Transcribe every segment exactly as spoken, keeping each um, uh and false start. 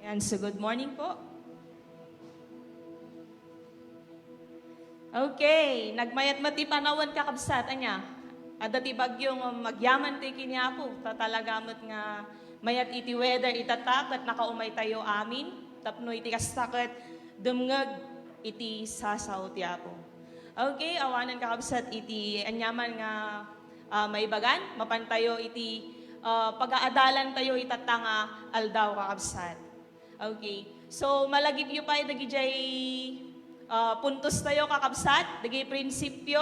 Ayan, so good morning po. Okay, nagmayat met ti panawen, kakabsat. Ania, adda ti bagyo nga agyaman ti ken ni Apo, ta talaga met nga mayat iti weather itatta, ket nakaumay tayo amin tapno iti kasta ket dumngeg iti sasao ti Apo. Okay, awanen, kakabsat, iti aniaman nga ah, maibagan, mapan tayo iti ah, pagaadalan tayo itatta nga aldaw, kakabsat. Okay. So, malagipyo pay dagidiay ah, puntos tayo, kakabsat, dagidiay prinsipyo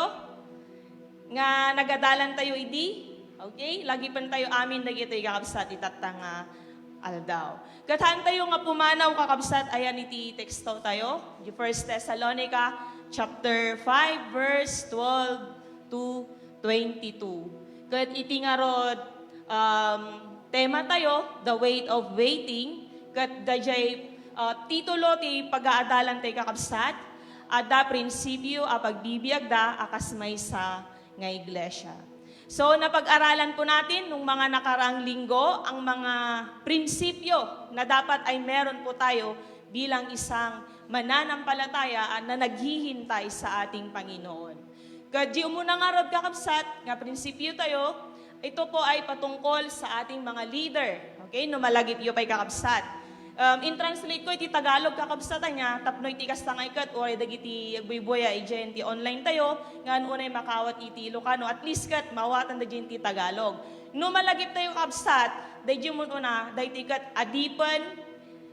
nga nagadalan tayo idi. Okay? Lagipen tayo amin dagitoy, kakabsat, itatta nga aldaw. Ket haan tayo nga pumanaw, kakabsat, ayan iti teksto tayo, di First Thessalonica chapter five, verse twelve to twenty-two. Ket iti ngarud, um, tema tayo, the weight of waiting, ket daydiay ah, titulo ti pagaadalan tayo, kakabsat, adda prinsipyo a pagbibiagda a kas maysa nga iglesia. So, napag-aralan po natin nung mga nakaraang linggo ang mga prinsipyo na dapat ay meron po tayo bilang isang mananampalataya na naghihintay sa ating Panginoon. Ket di umuna ngarud, kakabsat, nga prinsipyo tayo, ito po ay patungkol sa ating mga leader. Okay? No malagipyo pay, kakabsat. Um, in-translate ko iti Tagalog, kakabsat, ania, tapno iti kasta nga iket, uray dagiti agbuybuya idiay ti online tayo, nga unay makawat iti Ilocano, at least ket mawatan da diay ti Tagalog. No malagip tayo, kabsat, daydi umuna, daytoy ket adipen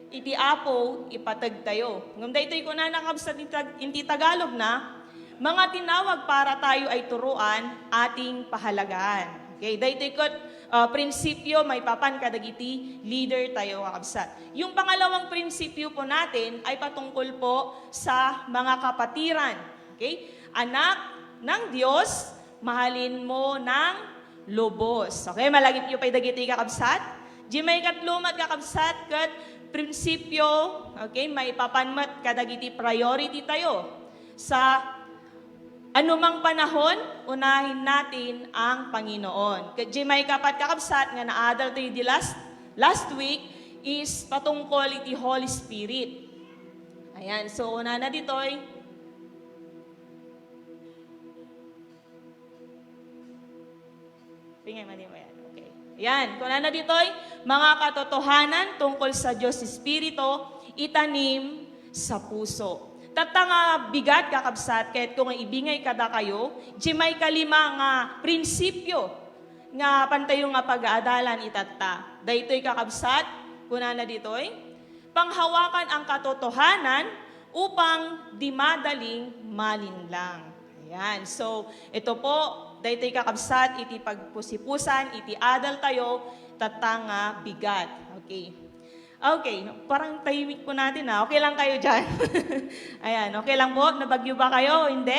iti Apo ipateg tayo. Ngem daytoy kunana, kabsat, iti Tag-, iti Tagalog na, mga tinawag para tayo ay turuan, ating pahalagaan. Okay, daytoy ket, ah, prinsipyo maipapan kadagiti leader tayo, kakabsat. Yung pangalawang prinsipyo po natin ay patungkol po sa mga kapatiran. Okay? Anak ng Diyos, mahalin mo ng lubos. Okay, malagipyo pay dagiti, kakabsat. Di maikatlo met, kakabsat, ket prinsipyo, okay, maipapan met kadagiti priority tayo sa anumang panahon, unahin natin ang Panginoon. Ket di maikapat, kakabsat, nga naadal tayo di last, last week is patungkol iti Holy Spirit. Ayan, so una na ditoy, Pingay man mo yan. Okay. Yan. Kunana ditoy, mga katotohanan tungkol sa Dios Espiritu, itanim sa puso. Tatta nga bigat, kakabsat, ket kung ibingay kadakayo, di may kalima nga prinsipyo nga pantayo nga pagaadalan itatta. Daytoy, kakabsat, kunana ditoy, panghawakan ang katotohanan upang di madaling malinlang. Ayan. So, ito po, daytoy, kakabsat, iti pagpusipusan iti adal tayo, tatta nga bigat. Okay. Okay, parang tahimik po natin, ah. Okay lang kayo dyan? Ayan, okay lang po? Nabagyo ba kayo? Hindi?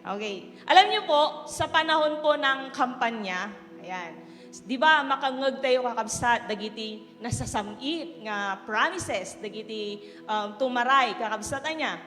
Okay. Alam niyo po, sa panahon po ng kampanya, ayan, di ba, makangngeg tayo, kakabsat, dagiti nasasam-it nga promises dagiti, um, tumaray, kakabsat, ania,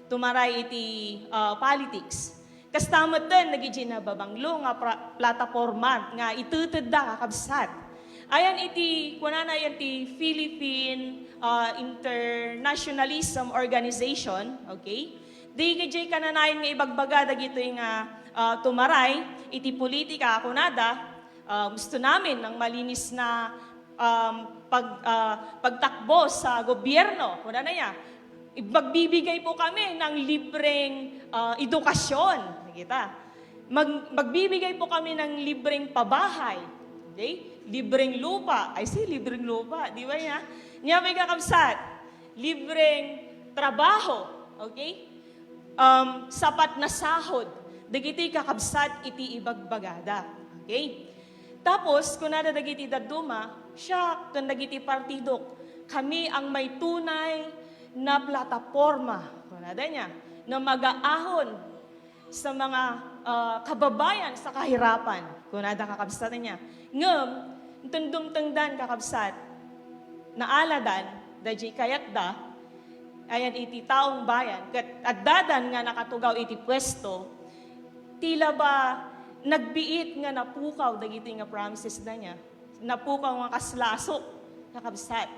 tumaray iti, uh, politics. Kasta metten dagiti nababanglo nga pra-, plataporma nga itedtedda, kakabsat. Ayan iti, kunana, ayan ti Philippine, uh, Internationalism Organization, okay? Di gaydiay kananayon nga ibagbaga dagitoy nga, uh, tumaray iti politika, kunada, Ah, gusto namin ng malinis na, um, pag-, ah, pagtakbo sa gobyerno. Kunana niya, "Magbibigay po kami ng libreng, ah, edukasyon." Nakita? Mag-, magbibigay po kami ng libreng pabahay. Okay? Libreng lupa. Ay, si libreng lupa. Di ba niya? Niya may kakabsat. Libreng trabaho. Okay? Um, sapat na sahod. Dagiti kakabsat iti ibagbagada. Okay? Tapos, kunada dagiti dadduma, "Siak ken dagiti partidok, kami ang may tunay na plataporma," kunada niya, "na magaahon sa mga, ah, kababayan sa kahirapan," kunada, kakabsat niya. Ngem, inton dumtengdan, kakabsat, naaladan, daydi kayatda, ayan iti taong bayan, ket addadan nga nakatugaw iti puesto, tila ba nagbiit nga napukaw dagiti nga promises da niya. Napukaw nga kas lasok, kakabsat.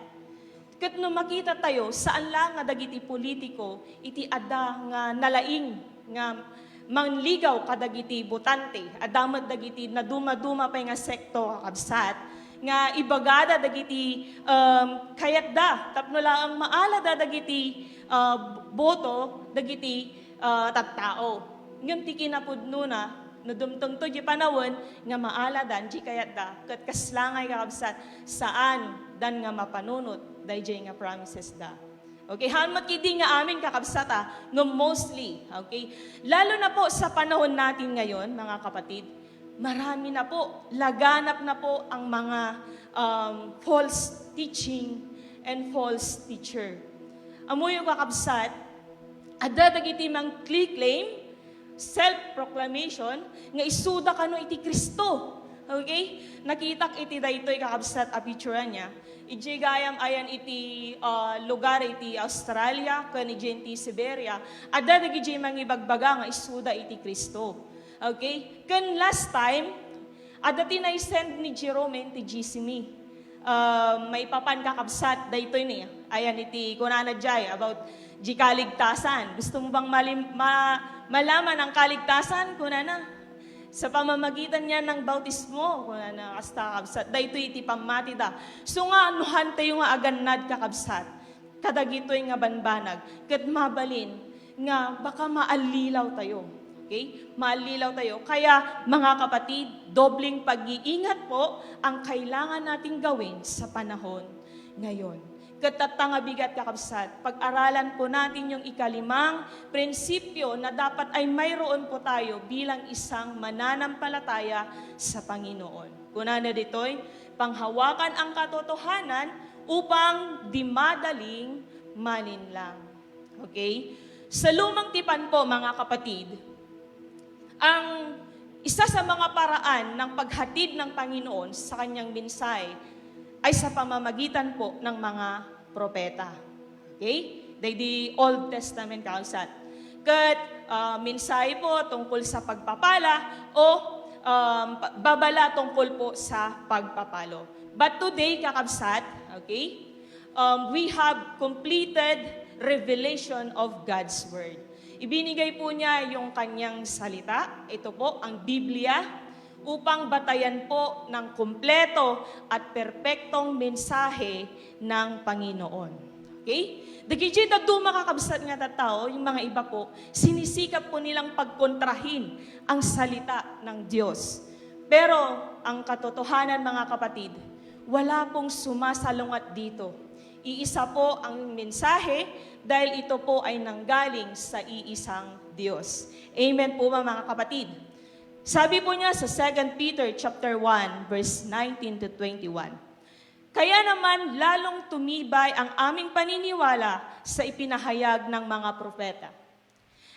Ket no makita tayo, saan la nga dagiti politiko iti adda nga nalaing nga mangligaw kadagiti botante, adda met dagiti naduma-duma pay nga sekto, kakabsat, nga ibagada dagiti, um, kayatda tapno laeng maalada dagiti, uh, boto dagiti, uh, tattao. Ngem ti kinapudnona, no dumtengto diay panawen nga maaladan diay kayatda, ket kasla ngay, kakabsat, saan dan nga mapanunot daydiay nga promises da. Okay, haan met ketdi nga amin, kakabsat, ah, no mostly, okay? Lalo na po sa panahon natin ngayon, mga kapatid, marami na po, laganap na po ang mga, um, false teaching and false teacher. Ammoyo, kakabsat, adda dagiti mangclaim, self-proclamation, nga isuda kano iti Cristo. Okay? Nakitak iti daytoy, kakabsat, a picture-an niya. Idiay gayam ayan iti, ah, lugar iti Australia, ken idiay iti Siberia, adda dagidiay mangibagbaga nga isuda iti Cristo. Okay? Ken last time, adda ti naisend ni Jerome iti G C me. Ah, maipapan, kakabsat, daytoy ni, ayan iti kunana diay about di kaligtasan. Gusto mo bang malim-, ma-, malaman ang kaligtasan? Kunana. Sa pamamagitan niya ng bautismo, kunana, kasta, kakabsat, daytoy iti pammatida. So nga, no haan tayo nga agannad, kakabsat, kadagitoy nga banbanag, ket mabalin nga baka maallilaw tayo. Okay? Maallilaw tayo. Kaya, mga kapatid, dobleng pag-iingat po ang kailangan nating gawin sa panahon ngayon. Ket tatta nga bigat, kakabsat, pag-aralan po natin yung ikalimang prinsipyo na dapat ay mayroon po tayo bilang isang mananampalataya sa Panginoon. Kunana ditoy, panghawakan ang katotohanan upang di madaling malinlang. Okay? Sa lumang tipan po, mga kapatid, ang isa sa mga paraan ng paghatid ng Panginoon sa kanyang mensahe ay sa pamamagitan po ng mga propeta. Okay? Daydi Old Testament, kakabsat. Ket, ah, mensahe po tungkol sa pagpapala o, um, pa-, babala tungkol po sa pagpapalo. But today, kakabsat, okay, um, we have completed revelation of God's Word. Ibinigay po niya yung kanyang salita, ito po, ang Biblia, upang batayan po ng kumpleto at perpektong mensahe ng Panginoon. Okay? Dagidiay dadduma, kakabsat, nga tattao, yung mga iba po, sinisikap po nilang pagkontrahin ang salita ng Diyos. Pero ang katotohanan, mga kapatid, wala pong sumasalungat dito. Iisa po ang mensahe dahil ito po ay nanggaling sa iisang Diyos. Amen po ba, mga kapatid? Sabi po niya sa Second Peter chapter one, verse nineteen to twenty-one, "Kaya naman lalong tumibay ang aming paniniwala sa ipinahayag ng mga propeta.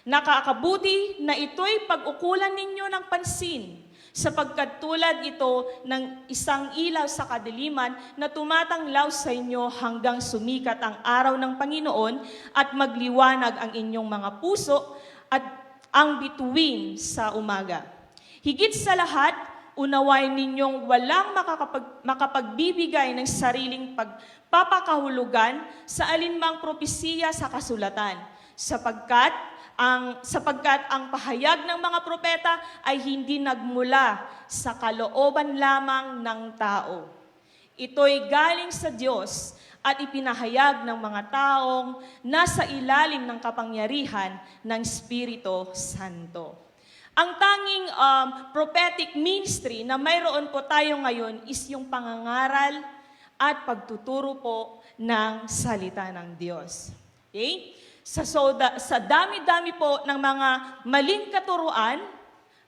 Nakakabuti na ito'y pag-ukulan ninyo ng pansin, sapagkat tulad ito ng isang ilaw sa kadiliman na tumatanglaw sa inyo hanggang sumikat ang araw ng Panginoon at magliwanag ang inyong mga puso at ang bituin sa umaga. Higit sa lahat, unawain ninyong walang makakapag-, makapagbibigay ng sariling pagpapakahulugan sa alinmang propesiya sa kasulatan, sapagkat ang, sapagkat ang pahayag ng mga propeta ay hindi nagmula sa kalooban lamang ng tao. Ito'y galing sa Diyos at ipinahayag ng mga taong nasa ilalim ng kapangyarihan ng Espiritu Santo." Ang tanging, um, prophetic ministry na mayroon po tayo ngayon is yung pangangaral at pagtuturo po ng salita ng Diyos. Okay? Sa, so, da-, sa dami-dami po ng mga maling katuruan,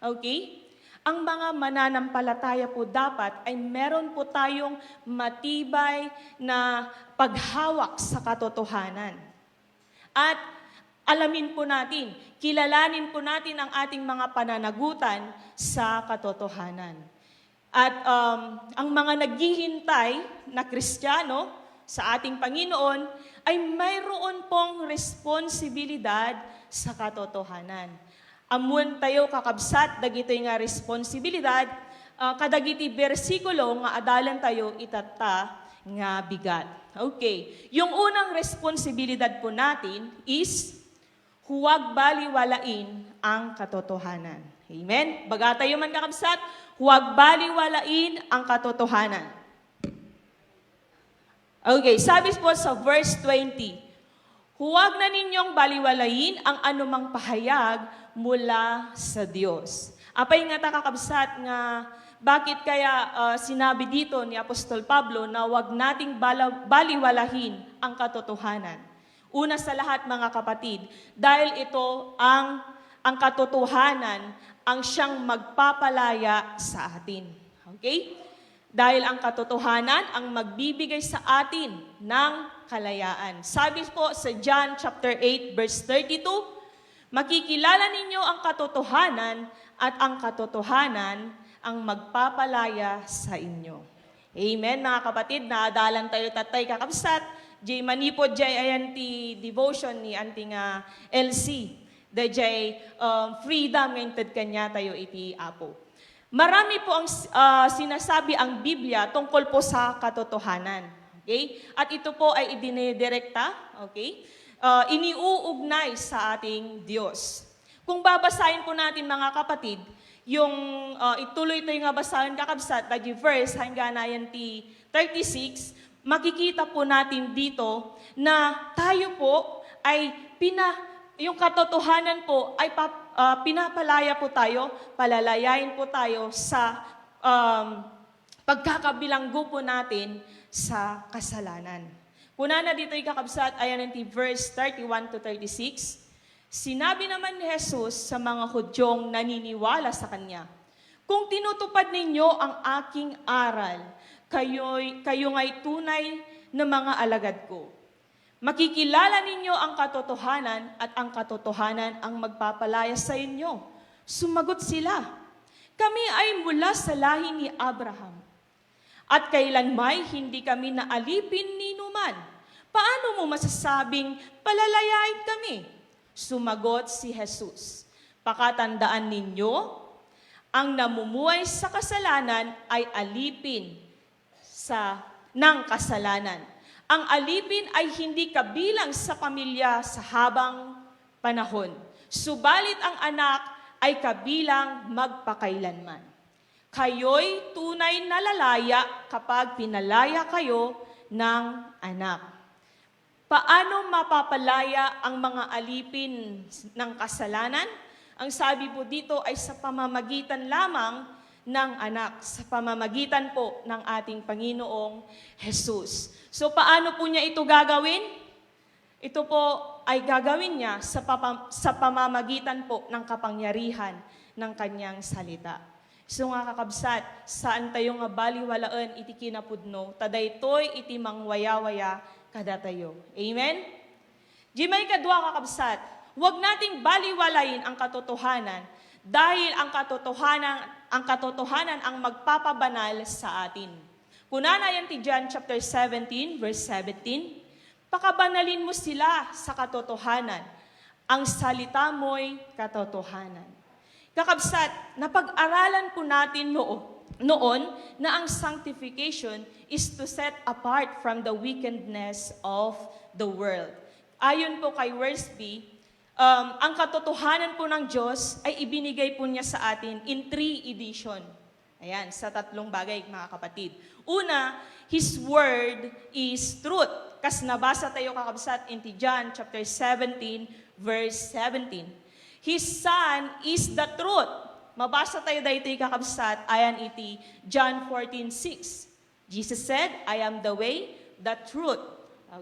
okay, ang mga mananampalataya po dapat ay meron po tayong matibay na paghawak sa katotohanan. At alamin po natin, kilalanin po natin ang ating mga pananagutan sa katotohanan. At, um, ang mga naghihintay na Kristiyano sa ating Panginoon ay mayroon pong responsibilidad sa katotohanan. Ammoen tayo, kakabsat, dagitoy nga responsibilidad, ah, kadagiti bersikulo nga adalan tayo itatta, nga bigat. Okay. Yung unang responsibilidad po natin is huwag baliwalain ang katotohanan. Amen? Baga tayo man, kakabsat, huwag baliwalain ang katotohanan. Okay, sabi po sa verse twenty, "Huwag na ninyong baliwalain ang anumang pahayag mula sa Dios." Apay nga ta, kakabsat, nga bakit kaya, ah, sinabi dito ni Apostol Pablo na huwag nating bala-, baliwalahin ang katotohanan? Una sa lahat, mga kapatid, dahil ito ang, ang katotohanan ang siyang magpapalaya sa atin. Okay? Dahil ang katotohanan ang magbibigay sa atin ng kalayaan. Sabi po sa John chapter eight, verse thirty-two, "Makikilala ninyo ang katotohanan, at ang katotohanan ang magpapalaya sa inyo." Amen, mga kapatid. Naadalan tayo tatay, kakabsat. Jay manipod, jay ayan ti devotion ni Auntie nga L C. Dayjay, um, freedom nga inted kaniatayo iti Apo. Marami po ang, ah, sinasabi ang Biblia tungkol po sa katotohanan. Okay? At ito po ay idinidirekta, okay? Ah, iniuugnay sa ating Diyos. Kung babasahin po natin, mga kapatid, yung, ah, ituloy tayo nga basahin, kakabsat, dayjay verse hanggang ayan ti thirty-six, makikita po natin dito na tayo po ay pina-, yung katotohanan po ay pap-, ah, pinapalaya po tayo, palalayain po tayo sa, um, pagkakabilanggo po natin sa kasalanan. Kunana ditoy, kakabsat, ayan ti verse thirty-one to thirty-six, "Sinabi naman ni Jesus sa mga Hudiong naniniwala sa kanya, 'Kung tinutupad ninyo ang aking aral, kayo'y, kayo nga'y tunay na mga alagad ko. Makikilala ninyo ang katotohanan, at ang katotohanan ang magpapalaya sa inyo.' Sumagot sila, 'Kami ay mula sa lahi ni Abraham, at kailan may hindi kami naalipin ni numan. Paano mo masasabing palalayain kami?' Sumagot si Jesus, 'Pakatandaan ninyo, ang namumuhay sa kasalanan ay alipin sa, ng kasalanan. Ang alipin ay hindi kabilang sa pamilya sa habang panahon, subalit ang anak ay kabilang magpakailanman. Kayo'y tunay na lalaya kapag pinalaya kayo ng anak.'" Paano mapapalaya ang mga alipin ng kasalanan? Ang sabi po dito ay sa pamamagitan lamang ng anak, sa pamamagitan po ng ating Panginoong Jesus. So, paano po niya ito gagawin? Ito po ay gagawin niya sa papa-, sa pamamagitan po ng kapangyarihan ng kanyang salita. So nga, kakabsat, saan tayo nga baliwalaen iti kinapudno, ta daytoy iti mangwayawaya kadatayo. Amen? Di may kadua, kakabsat, huwag nating baliwalain ang katotohanan, dahil ang katotohanan, ang katotohanan ang magpapabanal sa atin. Kunana yan ti John chapter seventeen, verse seventeen, "Pakabanalin mo sila sa katotohanan. Ang salita mo'y katotohanan." Kakabsat, napag-aralan po natin noo-, noon na ang sanctification is to set apart from the wickedness of the world. Ayon po kay Wiersbe, um, ang katotohanan po ng Diyos ay ibinigay po niya sa atin in three edition. Ayan, sa tatlong bagay, mga kapatid. Una, His Word is truth. Kas nabasa tayo, kakabsat, in ti John chapter seventeen, verse seventeen. "His Son is the truth." Mabasa tayo daytoy, kakabsat, ayan iti John fourteen six. Jesus said, "I am the way, the truth."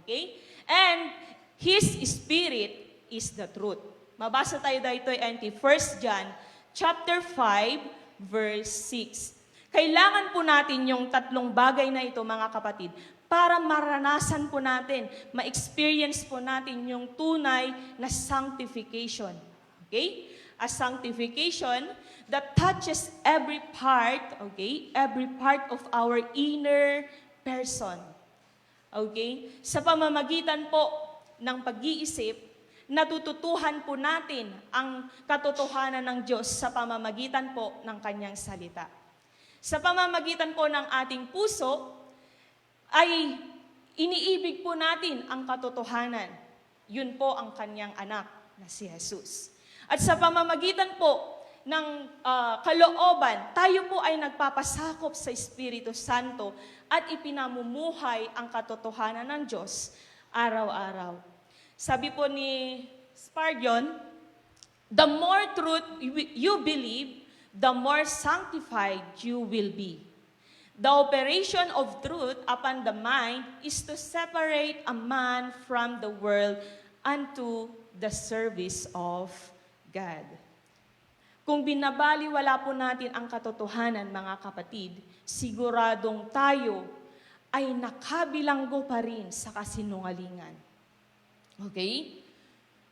Okay? "And His Spirit is the truth." Mabasa tayo daytoy iti First John chapter five, verse six. Kailangan po natin yung tatlong bagay na ito, mga kapatid, para maranasan po natin, ma-experience po natin yung tunay na sanctification. Okay? A sanctification that touches every part, okay? Every part of our inner person. Okay? Sa pamamagitan po ng pag-iisip, natututuhan po natin ang katotohanan ng Diyos sa pamamagitan po ng kanyang salita. Sa pamamagitan po ng ating puso, ay iniibig po natin ang katotohanan. Yun po ang kanyang anak na si Jesus. At sa pamamagitan po ng, ah, kalooban, tayo po ay nagpapasakop sa Espiritu Santo at ipinamumuhay ang katotohanan ng Diyos araw-araw. Sabi po ni Spurgeon, "The more truth you you believe, the more sanctified you will be." The operation of truth upon the mind is to separate a man from the world unto the service of God. Kung binabaliwala po natin ang katotohanan, mga kapatid, siguradong tayo ay nakabilanggo pa rin sa kasinungalingan. Okay?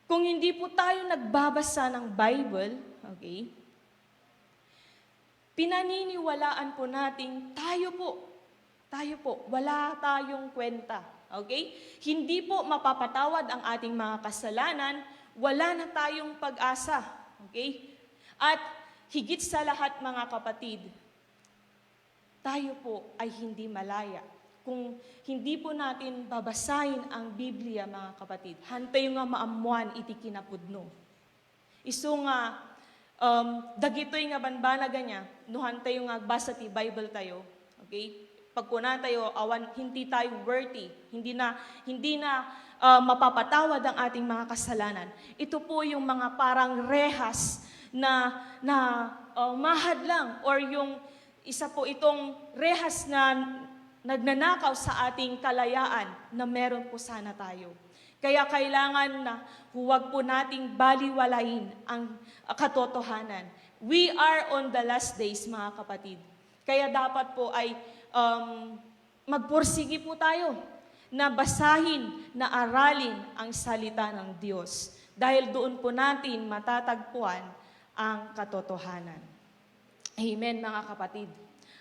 Kung hindi po tayo nagbabasa ng Bible, okay, pinaniniwalaan po natin tayo po, tayo po, wala tayong kwenta. Okay? Hindi po mapapatawad ang ating mga kasalanan, wala na tayong pag-asa. Okay? At higit sa lahat, mga kapatid, tayo po ay hindi malaya. Kung hindi po natin babasahin ang Biblia, mga kapatid, hantayo nga maammuan iti kinapudno. Isu nga, um, dagitoy nga banbanag ania, no hantayo nga agbasa ti Bible tayo, okay? Pagkuna tayo, awan, hindi tayo worthy, hindi na, hindi na, uh, mapapatawad ang ating mga kasalanan. Ito po yung mga parang rehas na, na, uh, mahadlang, or yung isa po itong rehas na nagnanakaw sa ating kalayaan na meron po sana tayo. Kaya kailangan na huwag po nating baliwalain ang katotohanan. We are on the last days, mga kapatid. Kaya dapat po ay, um, magpursigi po tayo na basahin, na aralin ang salita ng Diyos. Dahil doon po natin matatagpuan ang katotohanan. Amen, mga kapatid.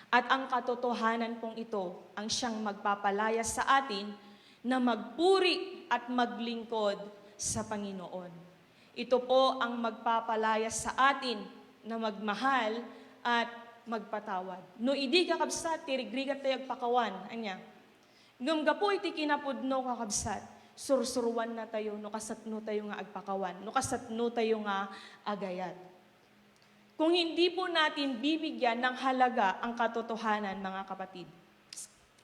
At ang katotohanan pong ito ang siyang magpapalaya sa atin na magpuri at maglingkod sa Panginoon. Ito po ang magpapalaya sa atin na magmahal at magpatawad. No idi, kakabsat, ti rigrigat tayo agpakawan, ania? Ngem gapu iti kinapudno, kakabsat, sursuruanna tayo no kasano tayo nga agpakawan, no kasano tayo nga agayat. Kung hindi po natin bibigyan ng halaga ang katotohanan, mga kapatid,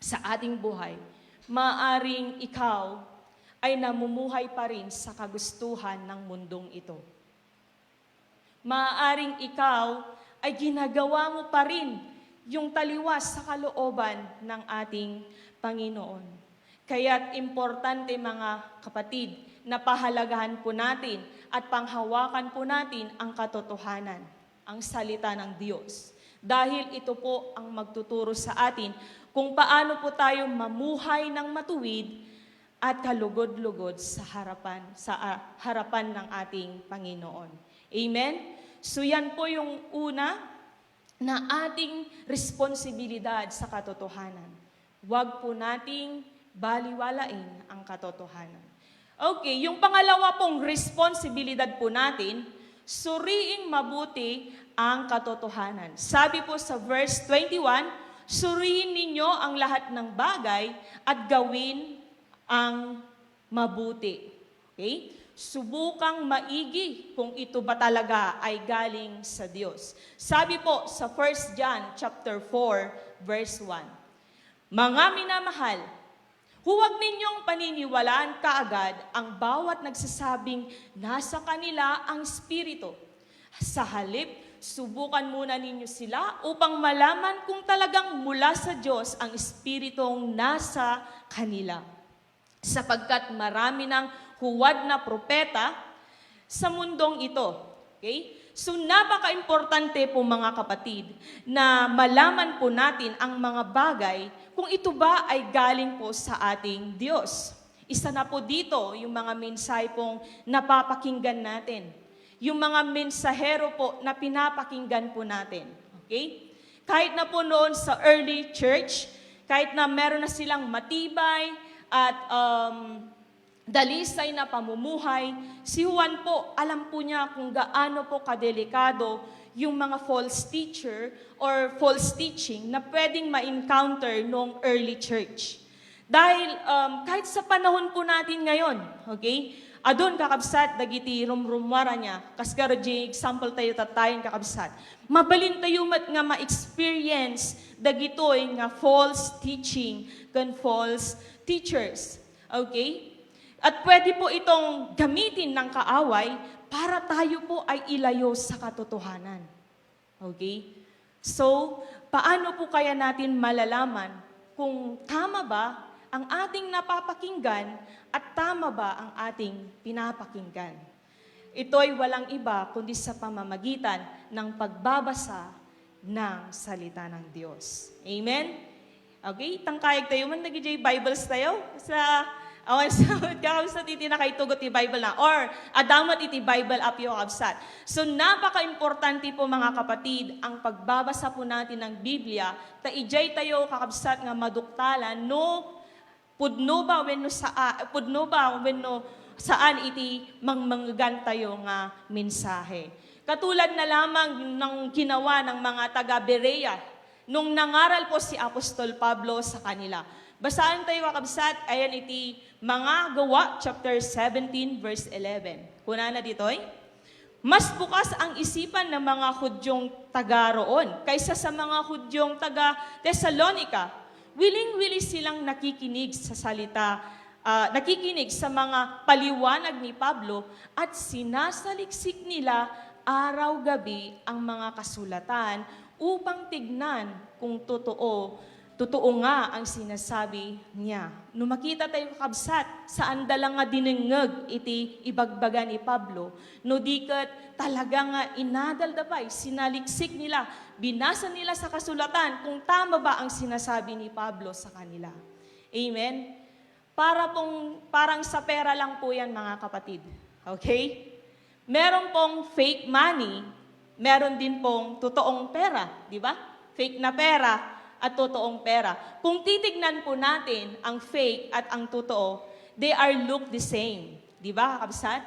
sa ating buhay, maaring ikaw ay namumuhay pa rin sa kagustuhan ng mundong ito. Maaaring ikaw ay ginagawa mo pa rin yung taliwas sa kalooban ng ating Panginoon. Kaya't importante, mga kapatid, na pahalagahan po natin at panghawakan po natin ang katotohanan, ang salita ng Diyos. Dahil ito po ang magtuturo sa atin kung paano po tayo mamuhay ng matuwid at kalugod-lugod sa harapan, sa, ah, harapan ng ating Panginoon. Amen? So yan po yung una na ating responsibilidad sa katotohanan. Huwag po nating baliwalain ang katotohanan. Okay, yung pangalawa pong responsibilidad po natin, suriing mabuti ang katotohanan. Sabi po sa verse twenty-one, "Suriin ninyo ang lahat ng bagay at gawin ang mabuti." Okay? Subukang maigi kung ito ba talaga ay galing sa Diyos. Sabi po sa First John chapter four, verse one, "Mga minamahal, huwag ninyong paniniwalaan kaagad ang bawat nagsasabing nasa kanila ang Espiritu. Sa halip, subukan muna ninyo sila upang malaman kung talagang mula sa Diyos ang Espiritong nasa kanila. Sapagkat marami ng huwad na propeta sa mundong ito." Okay? So, napaka-importante po, mga kapatid, na malaman po natin ang mga bagay kung ito ba ay galing po sa ating Diyos. Isa na po dito yung mga mensahe pong napapakinggan natin. Yung mga mensahero po na pinapakinggan po natin. Okay? Kahit na po noon sa early church, kahit na meron na silang matibay at, um, dalisay na pamumuhay, si Juan po, alam po niya kung gaano po kadelikado yung mga false teacher or false teaching na pwedeng ma-encounter noong early church. Dahil, um, kahit sa panahon po natin ngayon, okay, adun, kakabsat, dagiti rumrummuar ania, kas garud di example tayo tattayen, kakabsat. Mabalin tayo met nga ma-experience dagitoy nga false teaching ken false teachers. Okay? At pwede po itong gamitin ng kaaway para tayo po ay ilayo sa katotohanan. Okay? So, paano po kaya natin malalaman kung tama ba ang ating napapakinggan at tama ba ang ating pinapakinggan? Ito'y walang iba kundi sa pamamagitan ng pagbabasa ng salita ng Diyos. Amen? Okay, tangkayag tayo man dagiti Bibles tayo. Sa awan sa kakabsat iti nakaitugot ti Bible na. Or, adda met iti Bible appyo, kakabsat. So, napaka-importante po, mga kapatid, ang pagbabasa po natin ng Biblia, ta idiay tayo, kakabsat, nga maduktalan no pudno ba wenno saa-, pudno ba wenno saan iti mangmangegan tayo nga mensahe. Katulad na lamang ng ginawa ng mga taga Berea nung nangaral po si Apostol Pablo sa kanila. Basaan tayo, kakabsat, ayan iti Mga Gawa, chapter seventeen, verse eleven. Kunana ditoy, "Mas bukas ang isipan ng mga Hudyong taga roon kaysa sa mga Hudyong taga Tesalonica. Wiling-wili silang nakikinig sa salita, ah, nakikinig sa mga paliwanag ni Pablo at sinasaliksik nila araw-gabi ang mga kasulatan upang tignan kung totoo, totoo nga ang sinasabi niya." No makita tayo, kakabsat, saanda lang nga dinengngeg iti ibagbaga ni Pablo, no di ket talaga nga inadalda pay, sinaliksik nila, binasa nila sa kasulatan kung tama ba ang sinasabi ni Pablo sa kanila. Amen? Para pong, parang sa pera lang po yan, mga kapatid. Okay? Meron pong fake money, meron din pong totoong pera, di ba? Fake na pera at totoong pera. Kung titignan po natin ang fake at ang totoo, they are look the same. Di ba, kakabsat?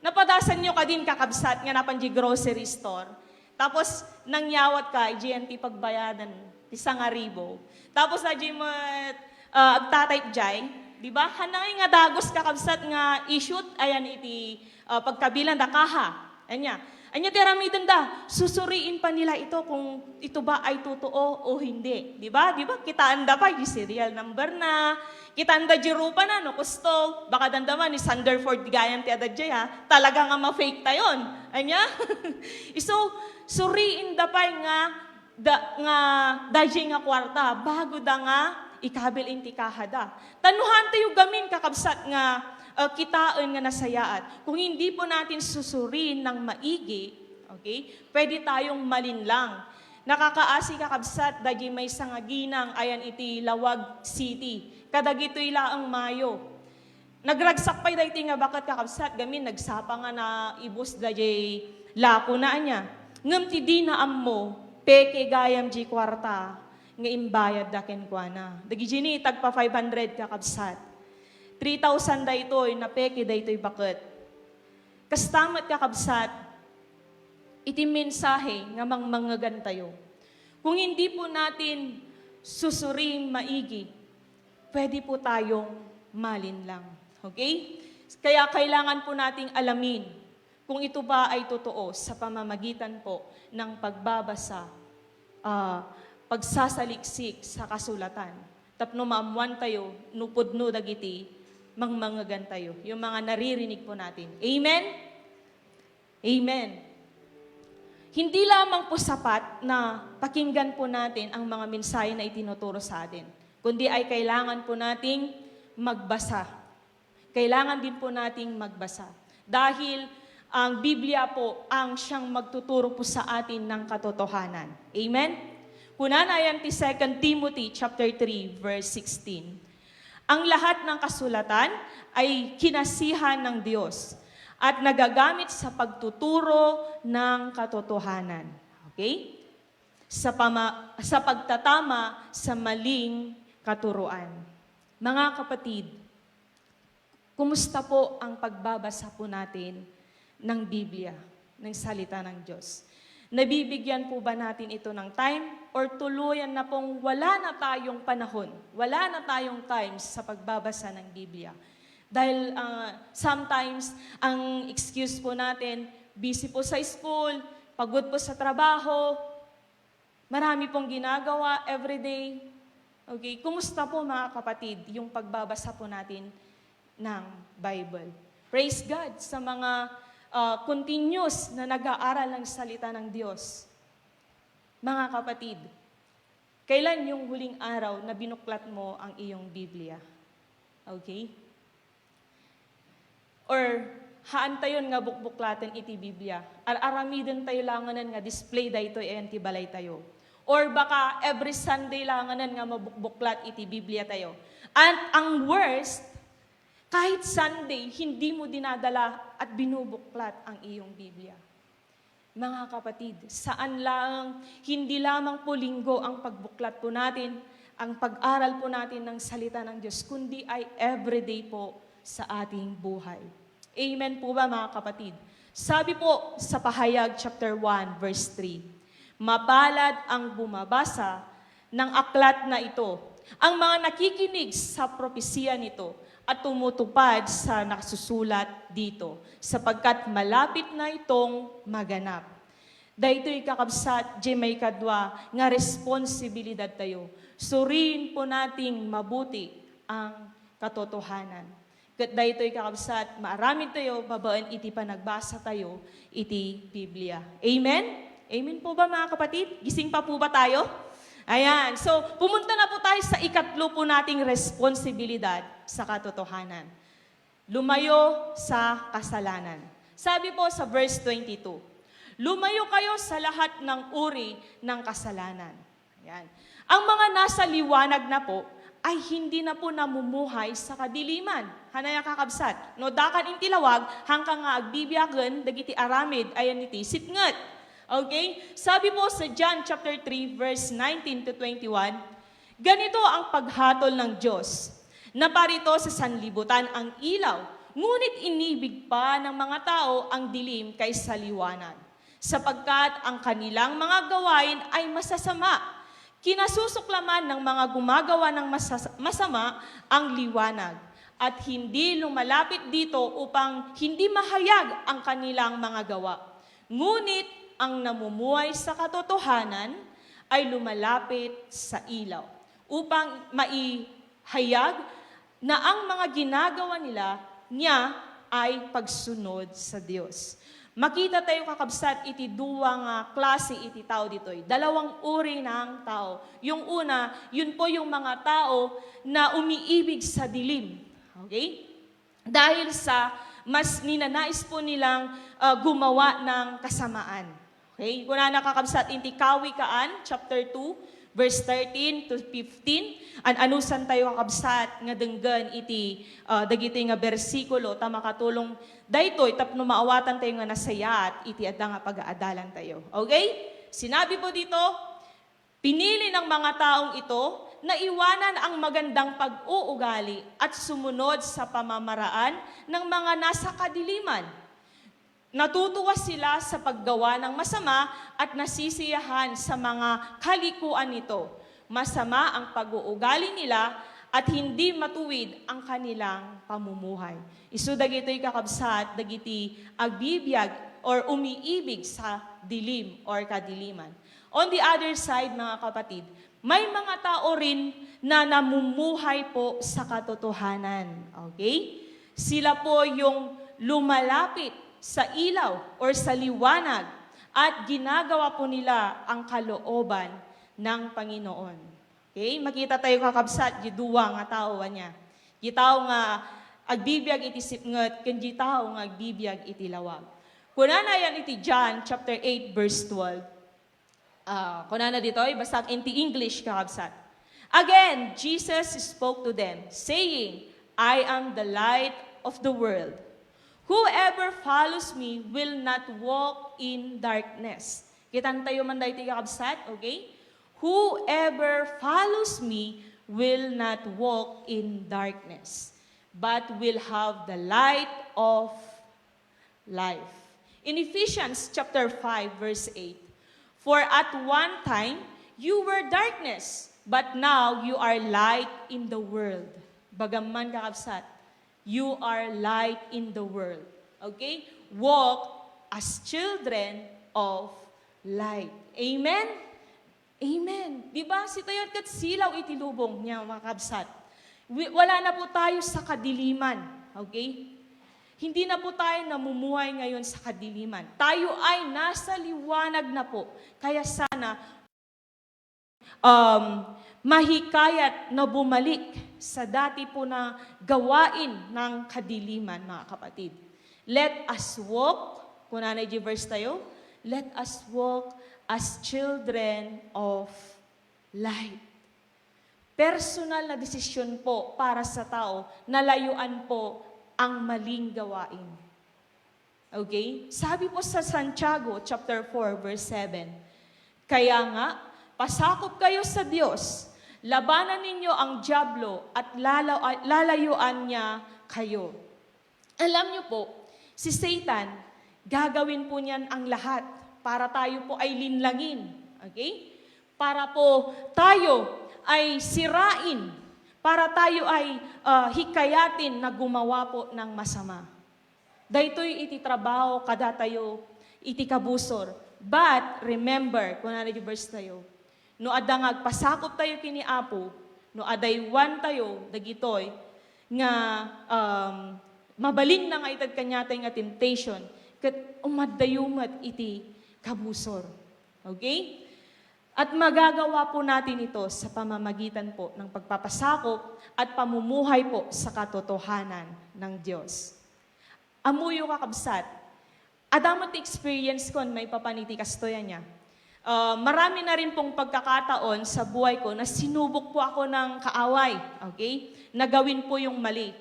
Napadasan nyo kadin, kakabsat, nga napan di grocery store. Tapos, nangyawat ka, idiay ti pagbayadan, ti sangaribo. Tapos, idiay met, ah, agtatay jay, di ba? Hanay nga dagus, kakabsat, nga isut, ayan iti, ah, pagkabilang da kaha. Anya, anya ti aramiden da, susuriin pa nila ito kung ito ba ay totoo o hindi. Di ba? Di ba? Kitaan da pa, di serial number na, Kitaan da di rupa na, no, kusto. Baka dandama ni Sandefjord gayam ti adda diay, ha. Talaga nga ma-fake tayon. Anya? Isu, suriin da pay nga, da, nga daydiay nga kuarta, bago da nga ikabil iti kahada. Tanuhan tayo gamin, kakabsat, nga, uh, kitaen nga nasayaat. Kung hindi po natin susurin ng maigi, okay, pwede tayong malinlang. Nakakaasi, kakabsat, dagiti maysa nga ginang ayan iti Laoag City. Kadagitoy laeng Mayo. Nagragsak pay daytoy nga baket, kakabsat, gamin nagsapa nga naibus dagiti lakona ania. Ngem ti dina ammo, peke gayam di kuarta nga imbayad da kenkuana. Dagiti ni tagpa five hundred, kakabsat. Three thousand daytoy, napeke daytoy baket. Kasta met, kakabsat, iti mensahe nga mangmangegantayo. Kung hindi po natin susuring maigi, pwede po tayong malinlang. Okay? Kaya kailangan po nating alamin kung ito ba ay totoo sa pamamagitan po ng pagbabasa, ah, pagsasaliksik sa kasulatan. Tapno maammuan tayo, no pudno dagiti mangmangegantayo, yung mga naririnig po natin. Amen? Amen. Hindi lamang po sapat na pakinggan po natin ang mga mensahe na itinuturo sa atin, kundi ay kailangan po nating magbasa. Kailangan din po nating magbasa. Dahil ang Biblia po ang siyang magtuturo po sa atin ng katotohanan. Amen? Kunana yan ti Second Timothy chapter three, verse sixteen. Ang lahat ng kasulatan ay kinasihan ng Diyos at nagagamit sa pagtuturo ng katotohanan. Okay? Sa pama-, sa pagtatama sa maling katuruan. Mga kapatid, kumusta po ang pagbabasa po natin ng Biblia, ng salita ng Diyos? Nabibigyan po ba natin ito ng time? or tuluyan na pong wala na tayong panahon, wala na tayong time sa pagbabasa ng Biblia. Dahil, ah, sometimes, ang excuse po natin, busy po sa school, pagod po sa trabaho, marami pong ginagawa everyday. Okay, kumusta po, mga kapatid, yung pagbabasa po natin ng Bible? Praise God sa mga, ah, continuous na nag-aaral ng salita ng Diyos. Mga kapatid, kailan yung huling araw na binuklat mo ang iyong Biblia? Okay? Or haantayon nga bukbuklaten iti Biblia? Ar-aramiden tayo langanan nga display daytoy ayan ti balay tayo? Or baka every Sunday langanan nga mabukbuklat iti Biblia tayo? At ang worst, kahit Sunday, hindi mo dinadala at binubuklat ang iyong Biblia. Mga kapatid, saan lang, hindi lamang po Linggo ang pagbuklat po natin, ang pag-aral po natin ng salita ng Diyos, kundi ay everyday po sa ating buhay. Amen po ba, mga kapatid? Sabi po sa Pahayag chapter one, verse three, "Mapalad ang bumabasa ng aklat na ito, ang mga nakikinig sa propesiya nito at tumutupad sa nakasusulat dito, sapagkat malapit na itong maganap." Daytoy, kakabsat, diay maikadua nga responsibilidad tayo. Suriin po nating mabuti ang katotohanan. Ket daytoy, kakabsat, maaramid tayo babaen iti panagbasa tayo iti Biblia. Amen? Amen po ba, mga kapatid? Gising pa po ba tayo? Ayan. So, pumunta na po tayo sa ikatlo po nating responsibilidad sa katotohanan. Lumayo sa kasalanan. Sabi po sa verse twenty-two, "Lumayo kayo sa lahat ng uri ng kasalanan." Yan. Ang mga nasa liwanag na po ay hindi na po namumuhay sa kadiliman. Hanaya, kakabsat, no, dakan inti lawag, hangka nga agbibiagen dagiti aramid ayan iti sipnget. Okay? Sabi po sa John chapter three, verse nineteen to twenty-one, "Ganito ang paghatol ng Diyos: naparito sa sanlibutan ang ilaw, ngunit inibig pa ng mga tao ang dilim kaysa liwanag, sapagkat ang kanilang mga gawain ay masasama. Kinasusuklaman ng mga gumagawa ng masas-, masama ang liwanag, at hindi lumalapit dito upang hindi mahayag ang kanilang mga gawa. Ngunit ang namumuhay sa katotohanan ay lumalapit sa ilaw, upang maihayag na ang mga ginagawa nila niya ay pagsunod sa Dios." Makita tayo, kakabsat, iti dua nga klase iti tao ditoy. Dalawang uri ng tao. Yung una, yun po yung mga tao na umiibig sa dilim. Okay? Dahil sa mas ninanais po nilang, ah, gumawa ng kasamaan. Okay? Kunana, kakabsat, iti Kawikaan, chapter two, verse thirteen to fifteen. An-anusan tayo, kakabsat, nga denggen iti, ah, dagitoy nga bersikulo, ta makatulong daytoy tapno maawatan tayo nga nasayaat iti adda nga pagaadalan tayo. Okay? Sinabi po dito, "Pinili ng mga taong ito na iwanan ang magandang pag-uugali at sumunod sa pamamaraan ng mga nasa kadiliman. Natutuwa sila sa paggawa ng masama at nasisiyahan sa mga kalikuan nito. Masama ang pag-uugali nila at hindi matuwid ang kanilang pamumuhay." Isu dagitoy, kakabsat, dagiti agbibiag or umiibig sa dilim or kadiliman. On the other side, mga kapatid, may mga tao rin na namumuhay po sa katotohanan. Okay? Sila po yung lumalapit sa ilaw or sa liwanag at ginagawa po nila ang kalooban ng Panginoon. Okay? Makita tayo, kakabsat, di dua nga tao, ania. Di tao nga agbibiag iti sipnget, ken di tao nga agbibiag iti lawag. Kunana yan iti John chapter eight, verse twelve. Ah, kunana ditoy, basag iti English, kakabsat. "Again, Jesus spoke to them, saying, 'I am the light of the world. Whoever follows me will not walk in darkness.'" Kitan tayo man daytoy, kakabsat, okay? "Whoever follows me will not walk in darkness, but will have the light of life." In Ephesians chapter five, verse eight, "For at one time You were darkness, but now you are light in the world. Bagaman, kakabsat, you are light in the world. Okay? Walk as children of light. Amen? Amen. Di ba? Sitayo ket silaw iti lubong niya, mga kabsat. Wi-, wala na po tayo sa kadiliman. Okay? Hindi na po tayo namumuhay ngayon sa kadiliman. Tayo ay nasa liwanag na po. Kaya sana, um, mahikayat na bumalik sa dati po na gawain ng kadiliman, mga kapatid. Let us walk, kunana di verse tayo, let us walk as children of light. Personal na desisyon po para sa tao na layuan po ang maling gawain. Okay? Sabi po sa Santiago chapter four, verse seven, "Kaya nga, pasakop kayo sa Dios, labanan ninyo ang Diablo at lala-, lalayuan niya kayo." Alam niyo po, si Satan, gagawin po niyan ang lahat para tayo po ay linlangin. Okay? Para po tayo ay sirain, para tayo ay, ah, hikayatin na gumawa po ng masama. Daytoy iti trabaho kadatayo iti kabusor. But remember, kunana di verse tayo, no adda nga agpasakop tayo kini Apo, no adaywan tayo dagitoy nga, um, mabalin na nga ited kaniatay nga temptation, ket umaddayo met iti kabusor. Okay? At magagawa po natin ito sa pamamagitan po ng pagpapasakop at pamumuhay po sa katotohanan ng Diyos. Ammoyo, kakabsat, adda met ti experience kon maipapan iti kastoy ania. Ah, marami na rin pong pagkakataon sa buhay ko na sinubok po ako ng kaaway, okay? Nagawin po yung mali.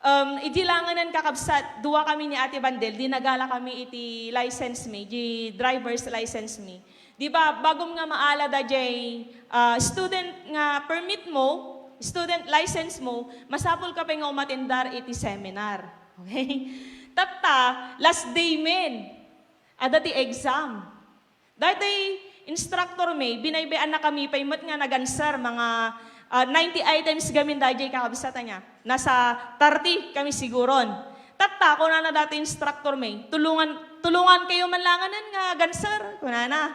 Um, idi langanan, kakabsat, dua kami ni Ate Bandel, dinagala kami iti license mi, di driver's license mi. Di ba, bagom nga maala da jay, ah, student nga permit mo, student license mo, masapul ka pay nga umatendar iti seminar. Okay? Tatta, last day men. Adda ti exam. Daytoy instructor mi, binaybay-annakami pay met nga nag-answer, mga, ah, ninety items gamin dayjay, kakabsat, ania. Nasa thirty kami siguron. Tatta, kunana daytoy instructor mi, "Tulungan, tulungan kayo man langanan nga ag-answer," kunana.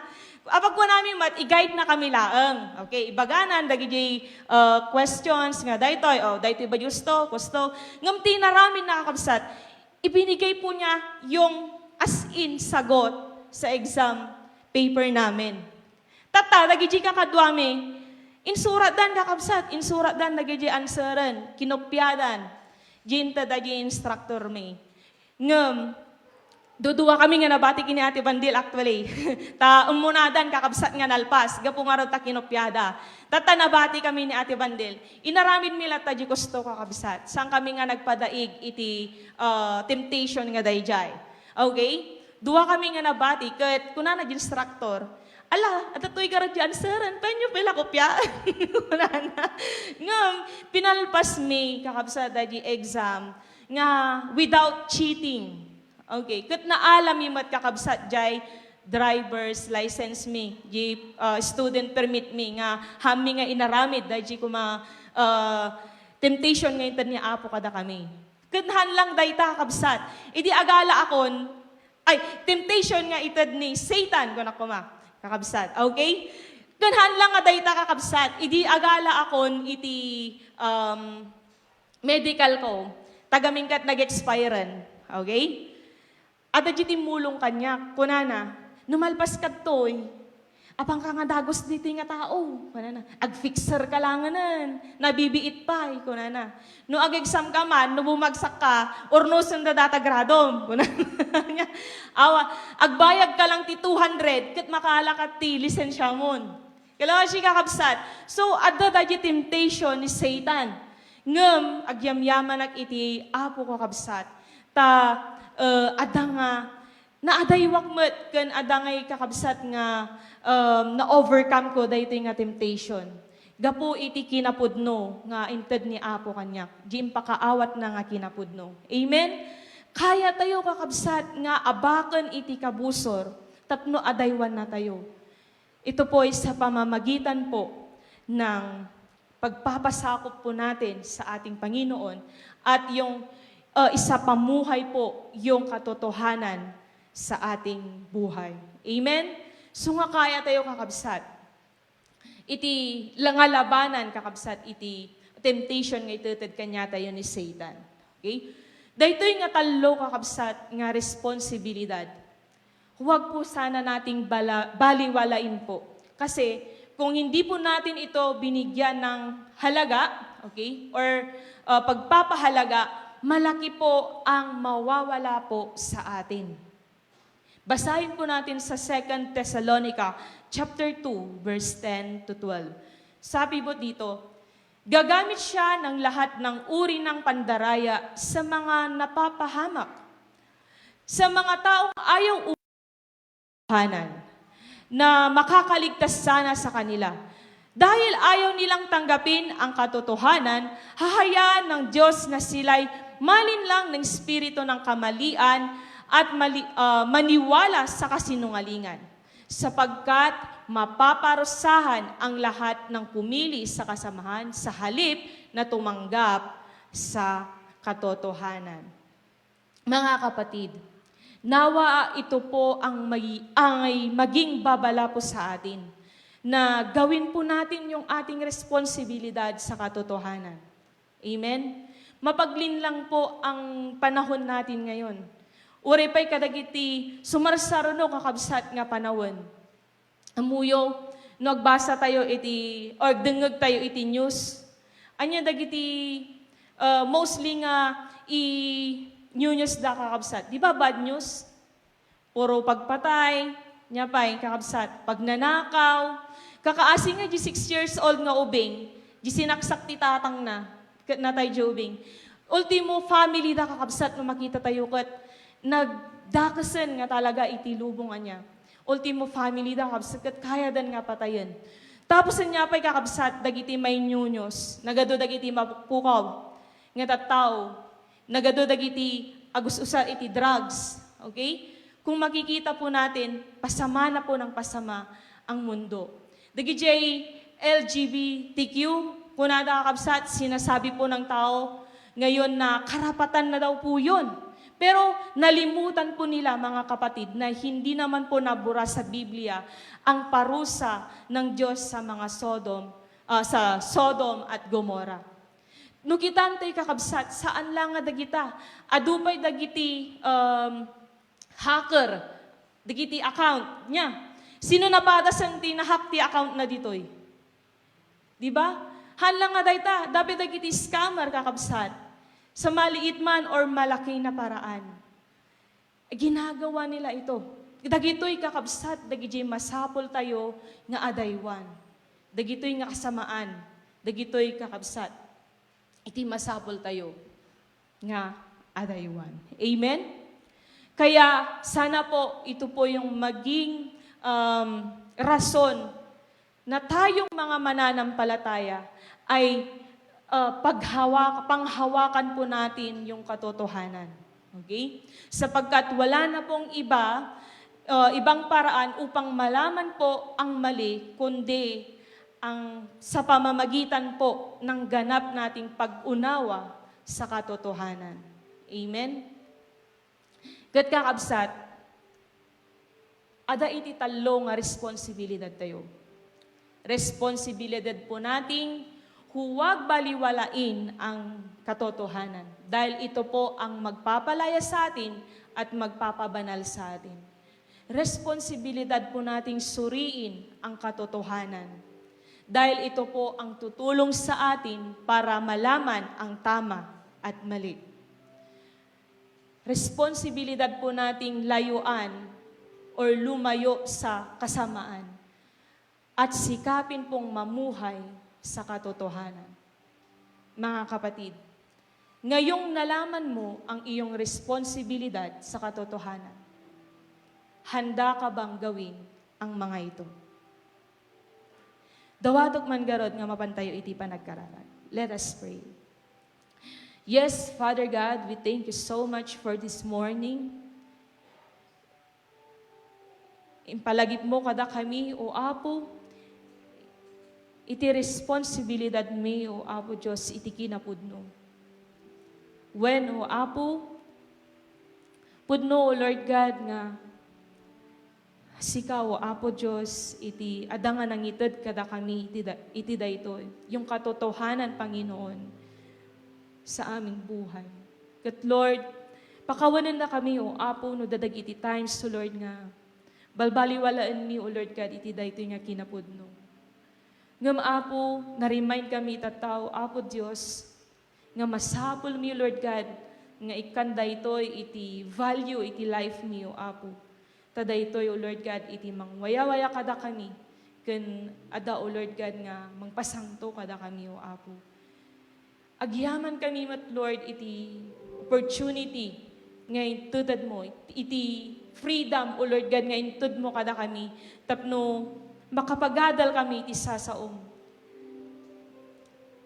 Apagkunami met, i-guide na kami laeng. Okay, ibaganan dagiti, ah, questions nga daytoy, o, daytoy ba diusto, kusto. Ngem ti inaramid na, kakabsat, ibinigay po niya yung as in sagot sa exam paper namin. Tatta, dagiti kakaduami, insuratdan, kakabsat, insuratdan dagiti answeren, kinopyadan, di inted dagiti instructor mi. Ngem, dudua kami nga nabati ken ni Ate Bandel, actually. Ta ummunadan, kakabsat, nga nalpas, gapu ngarud ta kinopyada. Tatta, nabati kami ni Ate Bandel. Inaramid mi latta di kusto, kakabsat. Saan kami nga nagpadaig iti, ah, temptation nga dayjay. Okay? Dua kami nga nabati, ket kunana di instructor, "Ala, adda toy garud di answeren, payenyo pay la kopyaan." Kunana. Ngem, pinalpas mi, kakabsat, daydi exam nga without cheating. Okay, ket naala mi met, kakabsat, jay driver's license mi, di, ah, student permit mi nga hammi nga inaramid daydi koma, ah, temptation nga inted ni Apo kadakami. Ket haan lang dayta, kakabsat. Idi agala akon, ay, temptation nga ited ni Satan, kunak koma, kakabsat. Okay? Ket haan lang nga dayta, kakabsat. Idi agala akon iti, um, medical ko, taga mingkat nag-expiren. Okay? Adda diay timmulong kaniak, kunana, "No malpas kadtoy, apanka nga dagus ditoy nga tao," kunana. "Ag-fixer ka langanan, nabibiit pay," kunana. "No ag-exam ka man, no bumagsak ka, urnosen da data gradom," kunana. Awa, "Agbayag ka lang ti two hundred, ket makaala ka ti lisensiamon." Kalawasi, kakabsat. So, adda daydi temptation ni Satan. Ngem agyamyamanak iti Apo, kakabsat. Ta, eh, adda nga naadaywak met ken adda ngay, kakabsat, nga, em, na-overcome ko daytoy nga temptation. Gapu iti kinapudno nga inted ni Apo kaniak, di impakaawatna nga kinapudno. Amen? Kayatayo, kakabsat, nga abaken iti kabusor tapno adaywannatayo. Ito po ay sa pamamagitan po ng pagpapasakop po natin sa ating Panginoon at yung, uh, isapamuhay po yung katotohanan sa ating buhay. Amen? So nga kaya tayo, kakabsat, iti nga labanan, kakabsat, iti temptation nga iteted kaniatayo ni Satan. Okay? Daytoy nga tallo, kakabsat, nga responsibilidad, huwag po sana nating bala-, baliwalain po. Kasi kung hindi po natin ito binigyan ng halaga, okay, or, uh, pagpapahalaga, malaki po ang mawawala po sa atin. Basahin po natin sa Second Thessalonica chapter two, verse ten to twelve. Sabi po dito, "Gagamit siya ng lahat ng uri ng pandaraya sa mga napapahamak, sa mga taong ayaw uhanan, na makakaligtas sana sa kanila. Dahil ayaw nilang tanggapin ang katotohanan, hahayaan ng Diyos na sila'y malinlang ng espiritu ng kamalian at mali-, ah, maniwala sa kasinungalingan, sapagkat mapaparusahan ang lahat ng pumili sa kasamahan sa halip na tumanggap sa katotohanan." Mga kapatid, nawa ito po ang may, ang ay maging babala po sa atin, na gawin po natin yung ating responsibilidad sa katotohanan. Amen? Mapaglinlang po ang panahon natin ngayon. Uray pay kadagiti sumarsaruno, kakabsat, nga panawen. Ammoyo, no agbasa tayo iti, or dengngeg tayo iti news, ania dagiti, uh, mostly nga i-news da, kakabsat? Di ba bad news? Puro pagpatay, ania pay, kakabsat, pagnanakaw. Kakaasi nga di six years old nga ubing, di sinaksak ti tatangna, ket natay di ubing. Ultimo, family da, kakabsat, no makita tayo ket nagdakesen nga talaga iti lubong, ania. Ultimo, family da, kakabsat, ket kayadan nga patayen. Tapos, ania pay, kakabsat, dagiti mainyunyos, nagadu dagiti mapukpukaw nga tattao, nagadu dagiti agus-usa iti drugs. Okay? Kung makikita po natin, pasama na po ng pasama ang mundo. Dagiti L G B T Q, kunada, kakabsat, sinasabi po ng tao ngayon na karapatan na daw po yun. Pero nalimutan po nila, mga kapatid, na hindi naman po nabura sa Biblia ang parusa ng Diyos sa mga Sodom, ah, sa Sodom at Gomorrah. No kitan tayo, kakabsat, saan lang nga dagita. Adu pay dagiti, um, hacker, dagiti account, ania. Sino napadasan ti na-hack ti account na ditoy? Di ba? Haan lang nga dayta, dapay dagiti scammer, kakabsat. Sa maliit man or malaki na paraan. Ginagawa nila ito. Dagitoy, kakabsat, dagiti masapul tayo nga adaywan. Dagitoy nga kasamaan. Dagitoy, kakabsat, iti masapul tayo nga adaywan. Amen? Kaya sana po, ito po yung maging, um, rason na tayong mga mananampalataya ay, uh, paghawa-, panghawakan po natin yung katotohanan. Okay? Sapagkat wala na pong iba, uh, ibang paraan upang malaman po ang mali, kundi ang sa pamamagitan po ng ganap nating pag-unawa sa katotohanan. Amen? Ket, kakabsat, ada iti tallo nga responsibilidad tayo. Responsibilidad po nating huwag baliwalain ang katotohanan, dahil ito po ang magpapalaya sa atin at magpapabanal sa atin. Responsibilidad po nating suriin ang katotohanan, dahil ito po ang tutulong sa atin para malaman ang tama at mali. Responsibilidad po nating layuan or lumayo sa kasamaan at sikapin pong mamuhay sa katotohanan. Mga kapatid, ngayong nalaman mo ang iyong responsibilidad sa katotohanan, handa ka bang gawin ang mga ito? Dawatek man garud nga mapan tayo iti panagkararag. Let us pray. Yes, Father God, we thank you so much for this morning. Impalagipmo kadakami, O Apo, iti responsibilidadmi, O Apo Dios, iti kinapudno. Wen, O Apo, pudno, O Lord God, nga sika, O Apo Dios, iti adda nga nangited kadakami iti da-, iti daytoy, yung katotohanan, Panginoon, sa aming buhay. Ket, Lord, pakawanennakami, O Apo, no dadagiti times, O Lord, nga balbaliwalaenmi, O Lord God, iti daytoy nga kinapudno. Ngem, Apo, na-remind kami ita, O Apo Dios, nga masapulmi, Lord God, nga ikkan daytoy iti value iti life mi, O Apo. Ta daytoy, O Lord God, iti mangwayawaya kadakami, ken adda, O Lord God, nga mangpasangto kadakami, O Apo. Agyamankami met, Lord, iti opportunity nga intedmo, iti freedom, O Lord God, nga intedmo kadakami tapno makapagadal kami iti sasaom.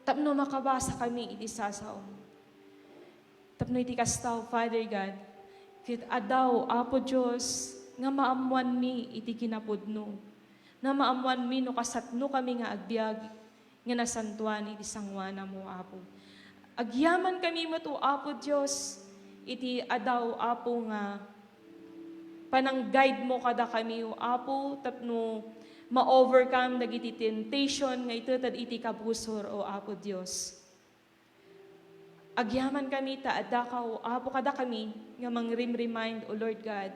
Tapno makabasa kami iti sasaom. Tapno iti kasta, O Father God, ket adda, O Apo Dios, nga maammoanmi iti kinapudno. Nga maammoanmi no kasatno kami nga agbiag nga nasantoan iti sangoanam, O Apo. Agyamankami met, O Apo Dios, iti adda, O Apo, nga panang-guide mo kadakami, O Apo, tapno ma-overcome dagiti temptation nga iteted iti kabusor, O Apo Dios. Agyamankami ta addaka, O Apo, kadakami nga mangrim-remind, O Lord God,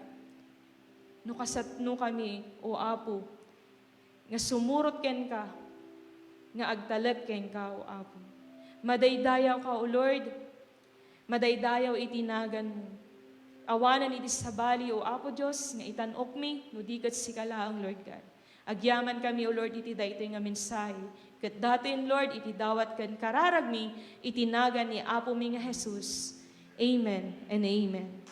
no kasatno kami, O Apo, nga sumurot kenka, nga agtalek kenka, O Apo. Madaydayawka, O Lord, madaydayaw iti naganmo. Awanen iti sabali, O Apo Dios, nga itan-okmi no di ket sika laeng, Lord God. Agyamankami, O Lord, iti daytoy nga mensahe. Ket datoyen, Lord, iti dawat ken kararagmi iti nagan ni Apomi nga Jesus. Amen and amen.